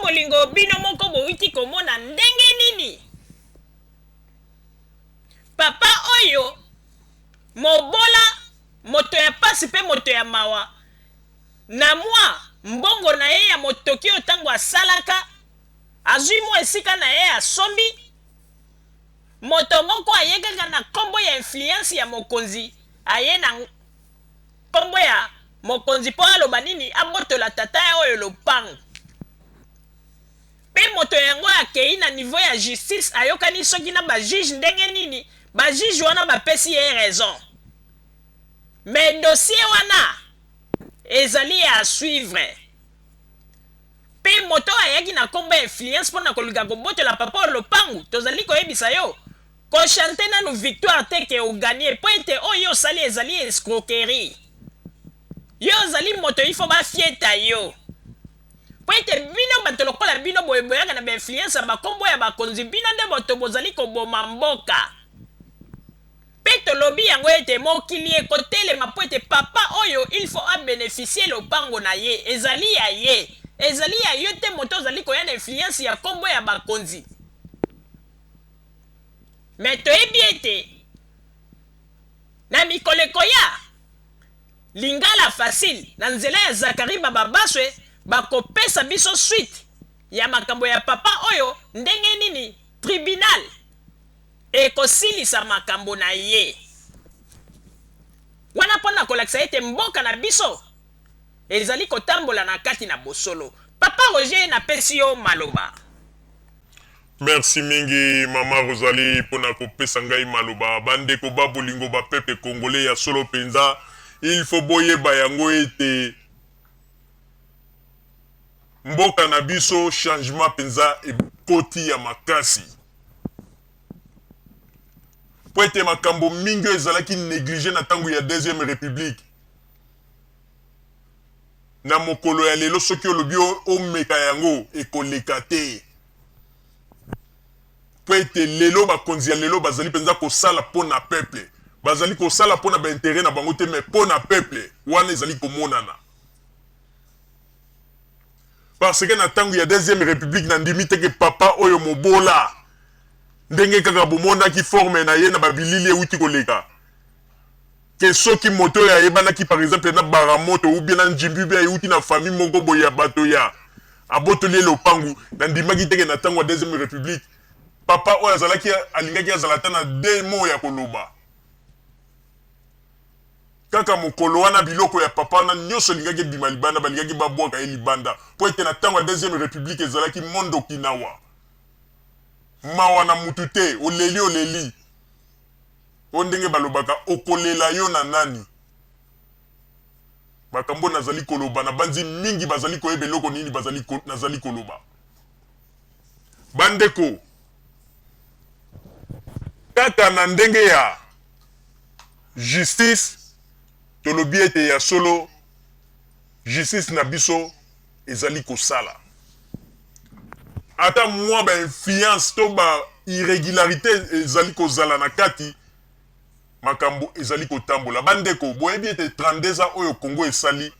bolingo, bino moko bowuti komona ndenge nini papa oyo mobola, moto ya pasi mpe moto ya mawa, na mwa mbongo na ye ya motoki oyo ntango asalaka, azwi mwa esika na ye asombi, moto moko aye kaka na nkombo ya influence ya mokonzi, aye na nkombo ya mokonzi mpo aloba nini, abotola tata ya oyo lopango. Mpe moto yango akei na niveau ya justice, ayokani soki na bajuge ndenge nini, bajuge wana bapesi ye raison. Mais dossier wana ezali ya suivre. Mpe moto ayaki na nkombo ya influence mpo na koluka kobotola papa oyo lopangu, tozali koyebisa yo, kochanter nanu victoire te ke ogagner, mpo ete oyo osali ezali escroquerie. Yo ozali moto, il faut bafieta yo. Mpo ete bino bato lokola bino boye boyaka na bainfluence ya bakombo ya bakonzi, bino nde bato bozali koboma mboka. Mpe tolobi yango ete mokili ekotelema mpo ete papa oyo il faut abénéficier lopango na ye, ezali ya ye, ezali ya yo te moto ozali koya na influence ya kombo ya bakonzi. Me toyebi ete na mikolo ekoya, Lingala Facile na nzela ya Zakari Bababaswe bakopesa biso suite ya makambo ya papa oyo, ndenge nini tribunal ekosilisa makambo na ye wana, mpo na kolakisa ete mboka na biso ezali kotambola na kati na bosolo. Papa Roger, napesi yo maloba. Merci mingi, mama Rosalie, mpona kopesa ngai maloba. Bandeko ba bolingo, bapeuple congolais, ya solo mpenza, il faut boyeba yango ete mboka na biso, changement mpenza ekoti ya makasi, po ete makambo mingi oyo ezalaki négligé na ntango ya Deuxième République, na mokolo ya lelo, soki olobi omeka yango, ekoleka te, po ete lelo bakonzi ya lelo bazali mpenza kosala mpo na peuple. Bazali kosala mpo na baintérêt na bango te, mais mpo na peuple. Wana ezali komonana, parce que na ntango ya Deuxième République, nandimi te ke papa oyo mobola, ndenge kaka bomonaki forme na ye na babilili euti koleka, ke soki moto oyo ayebanaki, par exemple na Baramoto ou bien na Njimbi, ou bien euti na famille moko boye ya bato ya abotoli ye lopangu, nandimaki te ke na ntango ya Deuxième République papa oyo azalaki alingaki azala ata na deux mots ya koloba. Kaka mokolo wana, biloko ya papa wana nyonso elingaki ebima libanda, balingaki babwaka ye libanda, mpo ete na ntango ya Deuxième République ezalaki mondoki nawa mawa na mutu te. Oleli, oleli o ndenge balobaka, okolela yo na nani? Makambo nazali koloba, na banzi mingi bazali koyeba eloko nini bazali nazali koloba. Bandeko, kaka na ndenge ya justice, tolobi ete ya solo justice na biso ezali kosala. Ata mwa bainfluence to ba irrégularité ezali kozala na kati, makambo ezali kotambola. Bandeko, boyebi ete 32 ans oyo Congo esali,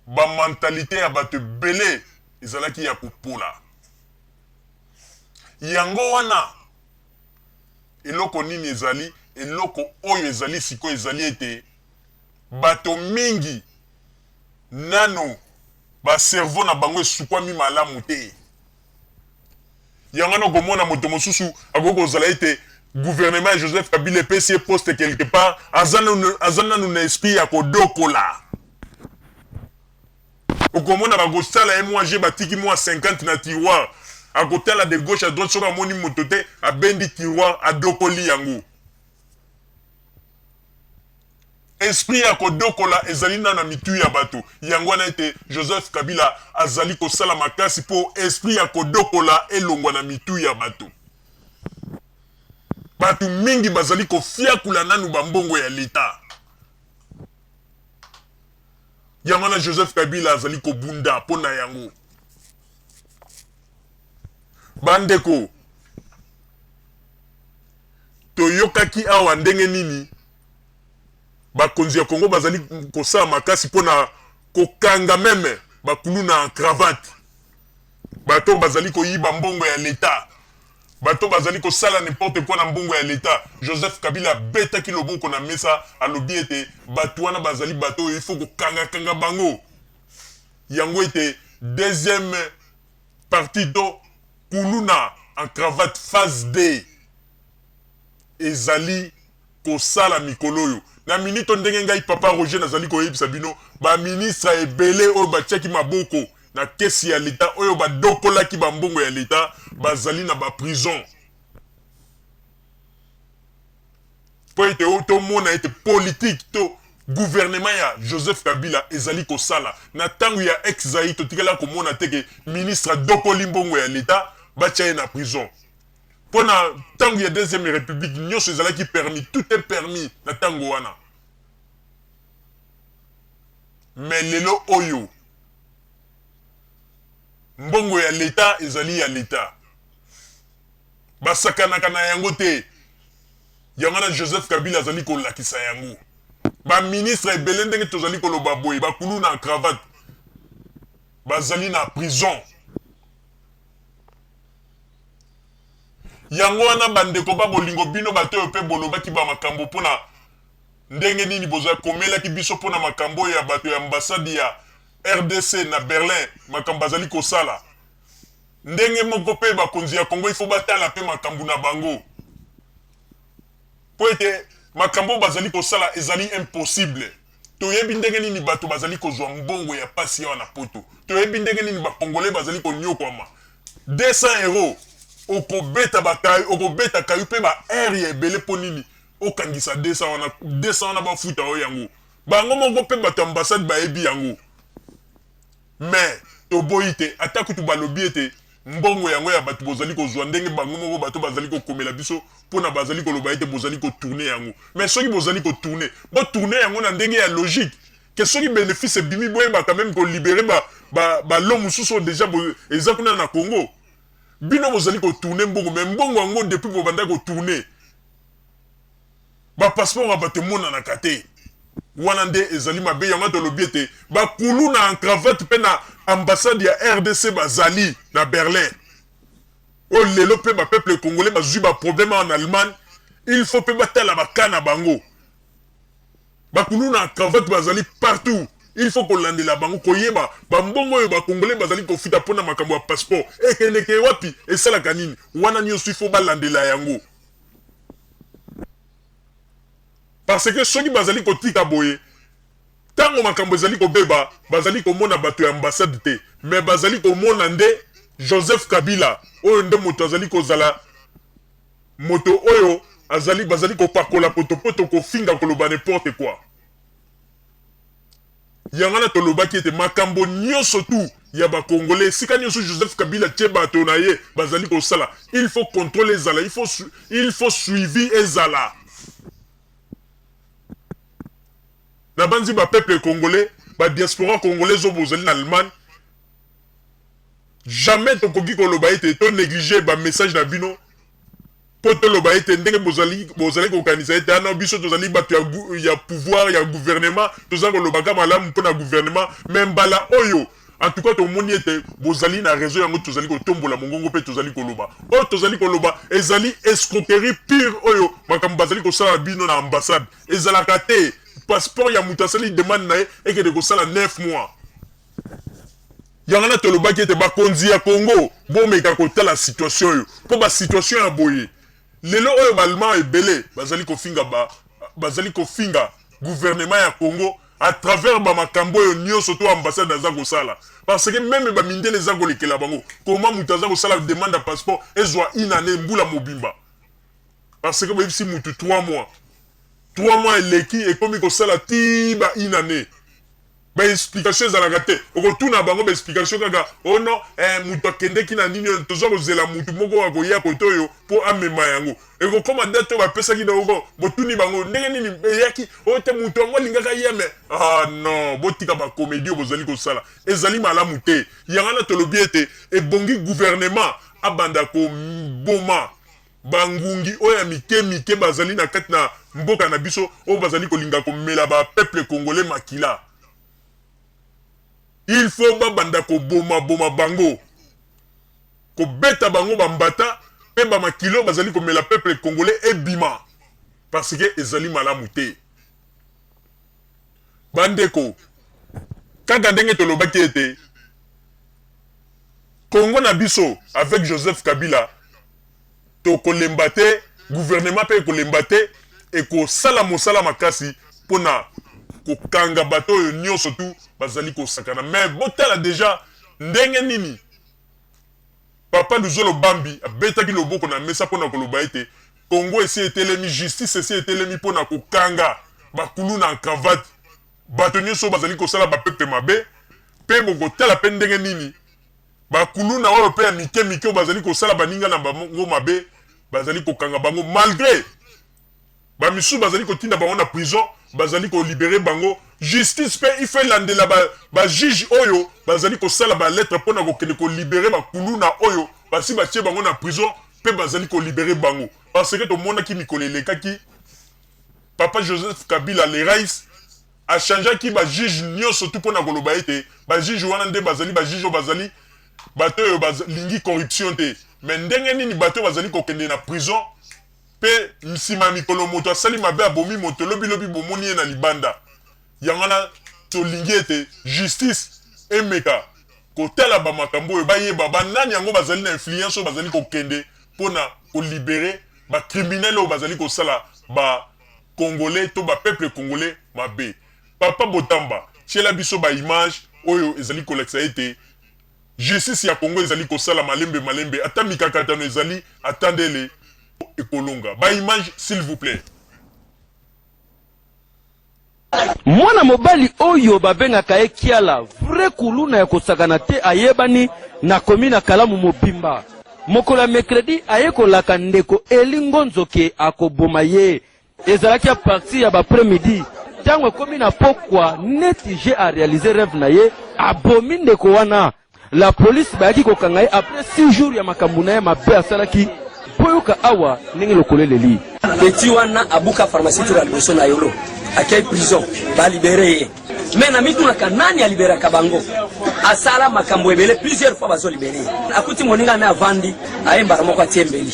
bamentalité ya bato ebele ezalaki ya kopola. Yango wana eloko nini ezali, eloko oyo ezali sikoyo ezali ete bato mingi nano bacerveau na bango esukwami malamu te. Yango wana okomona moto mosusu akoki kozala ete gouvernement ya Joseph Kabila epesi ye poste quelque part, aza nanu na esprit ya kodokola. Okomona bakosala ye mwa jeu, batiki mwa 50 na tiroir, akotala de gauche à droite, soki amoni moto te, abendi tiroir, adokoli yango. Esprit ya kodokola ezali nano na mitu ya bato. Yango wana ete Joseph Kabila azali kosala makasi mpo esprit ya kodokola elongwa na mitu ya bato. Bato mingi bazali kofiakula nanu bambongo ya leta. Yango wana Joseph Kabila azali kobunda mpo na yango. Bandeko, toyokaki awa ndenge nini bakonzi ya Congo bazali kosala makasi mpona kokanga même bakuluna en cravate. Bato bazali koyiba mbongo ya leta, bato bazali kosala n'importe quoi na mbongo ya leta. Joseph Kabila abetaki loboko na mesa, alobi ete bato wana bazali bato oyo il faut kokangakanga bango. Yango ete deuxième partie to kuluna en cravate phase 2 ezali kosala mikolo oyo. Na minute ndenge ngai papa Roger nazali koyebisa bino, baministre ebele oyo batiaki maboko na kesi ya leta, oyo badokolaki bambongo ya leta, bazali na baprison, mpo ete tomona ete politique to gouvernement ya Joseph Kabila ezali kosala. Na ntango ya ex Zaïre, totikala komona te ke ministre adokoli mbongo ya leta, batia ye na prison. Mpo na ntango ya deuxième république, nyonso ezalaki permis, tout est permis na ntango wana. Mais lelo oyo, mbongo ya leta ezali ya leta, basakanaka na yango te. Yango wana Joseph Kabila azali kolakisa yango. Baministre ebele, ndenge tozali koloba boye, bakulu na cravate bazali na prison. Yango wana, bandeko ba bolingo, bino bato oyo mpe bolobaki bamakambo mpona ndenge nini boza komelaki biso mpona makambo oyo ya bato ya ambassade ya RDC na Berlin, makambo bazali kosala ndenge moko mpe bakonzi ya Congo, ifo batala mpe makambo na bango, mpo ete makambo oyo bazali kosala ezali impossible. Toyebi ndenge nini bato bazali kozwa mbongo ya pasi awa na Poto. Toyebi ndenge nini bakongole bazali konyokwama. 200 euro, okobeta bakayu, okobeta kayu mpe ba heure ya ebele. Mpo nini okangisa 200 wana? 200 wana bafuta oyo yango, bango moko mpe bato ambassade bayebi yango. Mais toboyi te, ata kutu balobi ete mbongo yango ya bato bozali kozwa, ndenge bango moko bato bazali kokomela biso mpona bazali koloba ete bozali kotourner yango. Mais soki bozali kotourner, botourner yango na ndenge ya logique, ke soki bénéfice ebimi, boyeba quand même kolibérer balo mosusu oyo déjà eza kuna na Congo. Bino bozali kotourner mbongo, mais mbongo yango, depuis bobanda kotourner, bapasseport ya bato emonanaka te. Wana nde ezali mabe. Yango tolobi ete bakulu na cravate mpe na ambassade ya RDC bazali na Berlin, oyo lelo mpe bapeuple congolais bazwi baproblème awa na Allemagne, il faut mpe batala baka na bango. Bakulu na cravate bazali partout, il faut kolandela bango, koyeba bambongo oyo bakongolais bazali kofuta mpona makambo ya passeport ekendeke wapi, esalaka nini. Wana nyonso il faut balandela yango, parce que soki bazali kotika boye, ntango makambo ezali kobeba, bazali komona bato ya ambassade te, mais bazali komona nde Joseph Kabila, oyo nde moto azali kozala moto oyo azali bazali kopakola potopoto, kofinga, koloba n'importe quoi. Yango wana tolobaki ete makambo nyonso tu ya bakongolais, esika nyonso Joseph Kabila tie bato na ye bazali kosala, il faut contrôle ezala, il faut suivi ezala. Nabanzi bapeuple congolais, badiaspora congolaise oyo bozali na Allemagne, jamais tokoki koloba ete tonégliger bamessage na bino, mpo toloba ete ndenge bozali kokanisa ete ana biso tozali bato ya pouvoir ya gouvernement, toza kolobaka malamu mpo na gouvernement. Mais mbala oyo, en tout cas, tomoni ete bozali na réseau. Yango tozali kotombola mongongo mpe tozali koloba. Oyo tozali koloba ezali escroquerie pure. Oyo makambo bazali kosala bino na ambassade ezalaka te. Passeport ya moto asali demande na ye ekende kosala 9 mois. Yango wana tolobaki ete bakonzi ya Congo bomeka kotala situation oyo, mpo basituation ya boye lelo oyo, baallemand ebele bazali kofinga gouvernement ya Congo à travers bamakambo oyo nyonso to ambassade aza kosala, parce que même bamindele eza kolekela bango. Koma moto aza kosala demande ya passeport, ezwa une année, mbula mobimba, parce que boyebisi mutu 3 mois. 3 mois eleki, ekomi kosala ti ba une année. Baexplication ezalaka te. Okotuna bango baexplication kaka ono oh moto akendeki na nini oyo, toza kozela motu moko akoya kote oyo mpo amema yango. Ekokóma date oyo bapesaki na oko, botuni bango ndenge nini eyaki oyo te, moto yango alingaka ye. Mais ah non, botika bacomédie oyo bozali kosala, ezali malamu te. Yango wana tolobi ete ebongi gouvernement abanda koboma bangungi oyo ya mike mike bazali na kati na mboka na biso, oyo bazali kolinga komela bapeuple congolais makila. Il faut babanda kobomaboma bango. kobeta bango ba mbata pe ba makila oyo bazali komela peuple congolais ebima parce que ezali malamu te. Ba ndeko, kaka ndenge tolobaki ete Congo na biso avec Joseph Kabila tokolemba te, gouvernement pe ekolemba te, ekosala mosala makasi pona kokanga bato oyo nionso tout bazali kosakana. Mais botala dejà ndenge nini Papa Luzolo Bambi abetaki loboko na mesa pona koloba ete Congo esi etelemi, justice esi etelemi pona kokanga ba kuluna en cravate, bato nionso oyo bazali kosala ba peuple mabe, pe bokotala pe ndenge nini ba kuluna oyo pe ya mike mike oyo bazali kosala baninga na bango mabe bazali kokanga bango malgre Ba misusu bazali kotinda bango na prison, bazali ko liberer bango. Justice pe il faut elandela ba, ba juges oyo bazali kosala ba lettres pona kokende ko liberer ba kuluna oyo basi batie bango na prison pe bazali ko liberer bango. Parce que tomonaki mikolo elekaki papa Joseph Kabila le Rais a changeaki ba juges nionso tout pona koloba ete ba juges wana nde bazali ba juges oyo bazali bato oyo balingi corruption te. Mais ndenge nini bato oyo bazali kokende na prison Pe nsima ya mikolo moto asali mabe abomi moto lobi lobi bomoni ye na libanda. Yango wana tolingi ete justice emeka kotala ba makambo oyo bayeba ba nani yango bazali na influence oyo bazali kokende pona ko liberer ba criminels oyo bazali kosala ba congolais to ba peuple congolais mabe. Papa Botamba tiela biso ba images oyo ezali kolakisa ete Justice ya Congo ezali kosala malembe malembe ata mikakatano ezali ata ndele ekolonga. Ba images s'il vous plait. Mwana mobali oyo babengaka ye Kiala, vrai kuluna ya kosakana te ayebani na commune ya Kalamu mobimba. Mokolo ya mercredi aye kolaka ndeko Elie Ngonzo ke akoboma ye. Ezalaki à partir ya ba après midi. Tango ekomi na pokwa neti je a realiser reve na ye, abomi ndeko wana. La police bayaki kokanga ye après 6 jours ya makambo na ye mabe asalaki. Boyoka awa ndenge lokolo eleli. Petit wana abuka pharmacie tour ya liboso na yolo akei prison ba libere ye mais na mitunaka nani aliberaka bango asala makambo ebele plusieurs fois bazo libere ye akuti moninga na avandi aye mbala moko atie mbeli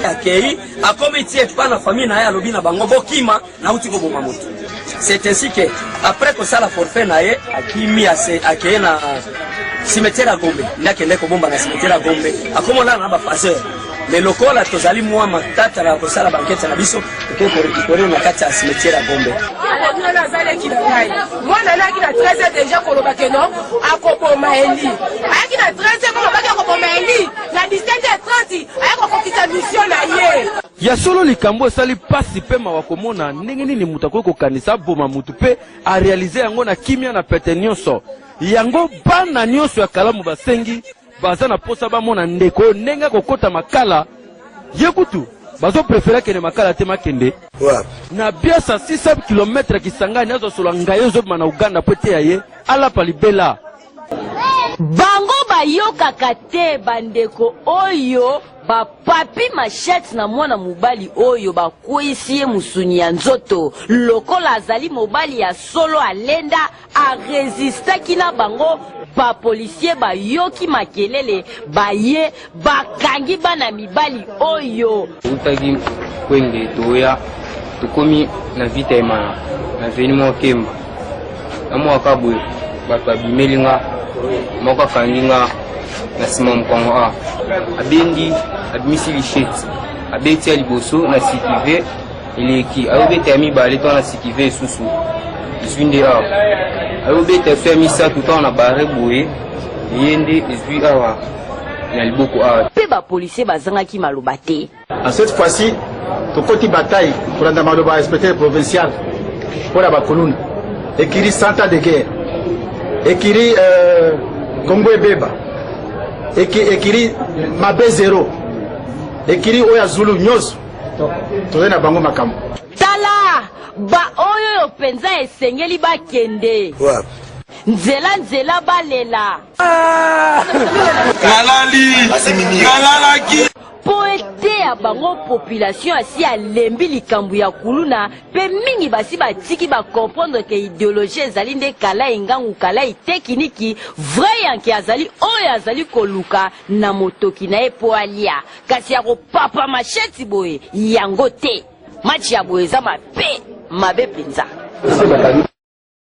akei akomi tie epa na famille na ye alobi na bango bokima nauti koboma moto c'est ainsi que après kosala forfait na ye akimi akeye na cimetière ya Gombe nde akende kobomba na cimetière ya Gombe akomolala na baphaseur mais lokola tozali mwa matata na kosala bankete na biso tokoki korekipere na kati ya cimetière ya Gombe. Mwana aza leki na ngai, mwana alaki na 13 heures deja koloba ke non akoboma Eli, ayaki na 13 heures koma baki akoboma Eli na 17h30 aye kokokisa mission na ye. Ya solo likambo esali mpasi mpe mawa komona ndenge nini moto akoki kokanisa aboma moto mpe a realiser yango na kimia na pete nyonso. Yango bana nyonso ya Kalamu basengi baza na posa bamona ndeko oyo ndenge akokota makala ye kutu bazo prefere akende makala te makende na biasa 600 km ya Kisangani azo solo ngai ozobima na Uganda po eteya ye alapa libela. Bango bayokaka te bandeko oyo ba papi machette na mwana mobali oyo bakweyisi ye mosuni ya nzoto lokola azali mobali ya solo alenda a resistaki na bango ba policier bayoki makelele baye bakangi bana mibali oyo. Toutaki Kwenge toya tokomi na Vita Imana na avenue moko Kemba na mwa kaka boye bato babimeli nga moko akangi nga na nsima mokongo a abendi abimisi lichete abeti ya liboso na sikive eleki ayobeta ya mibale to na sikive esusu ezwi nde awa ayobeta esu ya misato ntango na bare boye eye nde ezwi awa na liboko awa Mpe ba policiers bazangaki maloba te. En cette fois-ci, tokoti bataille kolanda maloba ya inspecteur provincial mpo na bakuluna ekiri 100 ans de guerre ekiri euh, Congo ebeba ekiri mabe zero ekiri oyo ya Zulu nyonso tozali na bango makambo. Tala ba oyo penza esengeli bakende nzela nzela balela. Nalali, nalalaki. Mpo eteya bango population asi alembi likambo ya kuluna mpe mingi basi batiki ba comprendre ke ideologie ezali nde kalai ngangu kalai tekiniki, vrai yanke azali oyo azali koluka na motoki na ye mpo alia kasi ya kopapa machette boye yango te. Match ya boye eza mabe mabe mpenza.